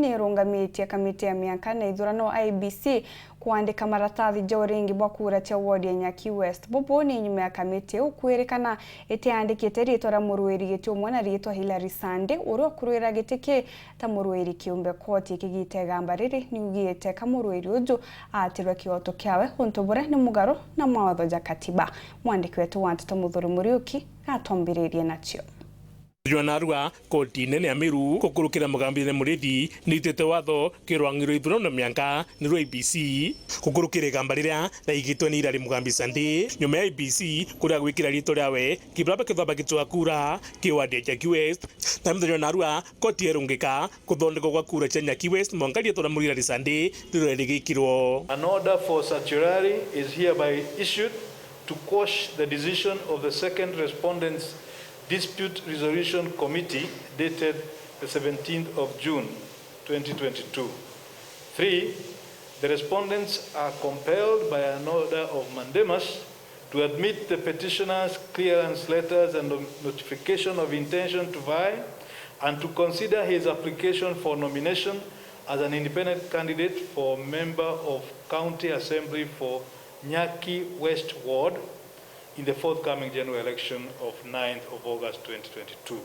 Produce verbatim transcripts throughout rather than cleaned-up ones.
Irungamitie kamiti ya mianka na ithurano, I E B C, kuandika maratathi ja uringi bwa kura cia ward ya Nyaki West. Bubu ni nyuma ya kamiti iu kwirikana itiandikite riitwa ria murwiri giti umwe na riitwa Hilary Sande, uria ukurwira giti ki ta murwiri kiumbe. Koti ikigita igamba riri niugite ka murwiri uju aatirwe kioto kiawe untu buria ni mugaru na mawatho ja katiba. Mwandiki wetu wa nteto Muthuri Muriuki gatwambiririe nacio. Jwa narua koti nene ya Meru kukurukira Mugambi na Murithi niitite watho ki rwangi rwa ithurano na mianka ni rwa I E B C. Kukurukira igamba riria raigitwe ni Hilary Mugambi Sande, nyuma ya I E B C kuria gwikira riitwa riawe kibaba kithamba gicwa kura ki ward ya Nyaki West. Na muthenya wa narua koti yerungika kuthondekwa gwa kura cia Nyaki West mwanka riitwa ria Hilary Sande riria rigikirwo. An order for certiorari is hereby issued to quash the decision of the second respondents Dispute Resolution Committee dated the seventeenth of June twenty twenty-two. Three, the respondents are compelled by an order of mandamus to admit the petitioners' clearance letters and notification of intention to vie and to consider his application for nomination as an independent candidate for member of County Assembly for Nyaki West Ward in the forthcoming general election of ninth of August twenty twenty-two.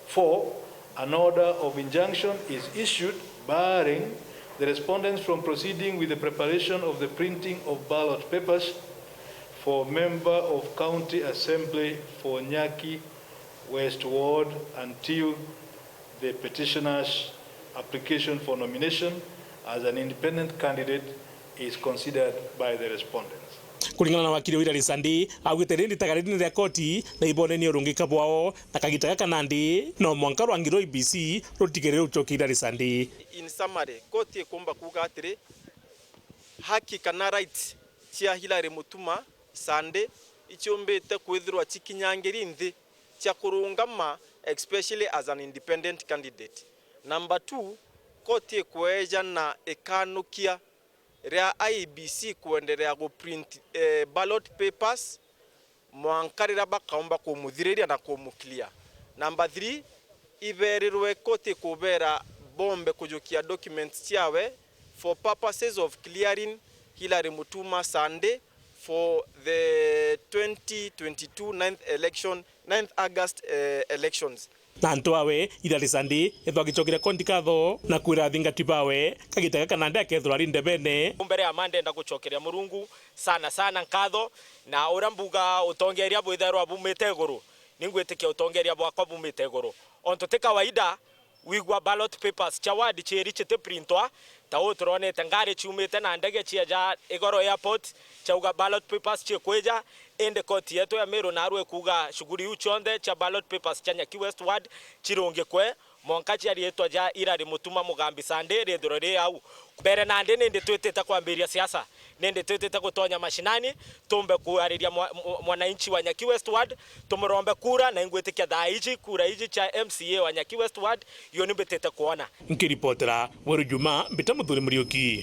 Four, an order of injunction is issued barring the respondents from proceeding with the preparation of the printing of ballot papers for member of County Assembly for Nyaki West Ward until the petitioner's application for nomination as an independent candidate is considered by the respondents. Kuringana na wakiri wa Hilary Sande, augite riri ritagari rinene ria koti na ibonenie urungika bwao na kagita gaka nandi no mwanka rwangi rwa I E B C rutigere rucokia Hilary Sande. In summary, koti ikumba kuuga atiri, haki kana rights cia Hilary Mutuma Sande iciumbite kwithirwa cikinyangiri nthi cia kurungama, especially as an independent candidate. Number two, koti ikweja na ikanukia ria I E B C kuenderea guprint, eh, ballot papers mwanka riria bakaumba kumuthiriria na kumuclear. Number three, iberirwe koti kubera bombe kujukia documents ciawe for purposes of clearing Hilary Mutuma Sande for the twenty twenty-two ninth election, ninth August, eh, elections. Na antu awe, Hilary Sande ethwa agicokera koti nkatho na kwira athingati bawe kagita gaka nandi akethirwa ari ndebene. Mbere ya ma ndenda gucokeria Murungu sana sana nkatho, na uria mbuga utongeria bwithairwa bumite iguru, ningwitikia utongeria bwakwa bumite iguru. Ontu ti kawaida wigua ballot papers cia ward ciiri citiprintwa, ta uu turonete ngari ciumite na ndege cieja Igoro Airport, ciauga ballot papers cikwija, indi koti yetu ya Meru narua ikuuga shughuli iu cionthe cia ballot papers cia Nyaki West Ward cirungikwe, mwanka cia riitwa ja Hilary Mutuma Mugambi Sande rithirwe ri au. Mbere nandi nindi twitite kwambiria siasa, nindi twitite gutonya mashinani, tumbe kuariria mwa-, mwa-, mwananchi wa Nyaki West Ward, tumurombe kura, na ingwitikia thaa iji, kura iji cia M C A wa Nyaki West Ward, iyo ni mbitite kwona. Nkiripotera Weru Juma, mbita Muthuri Muriuki.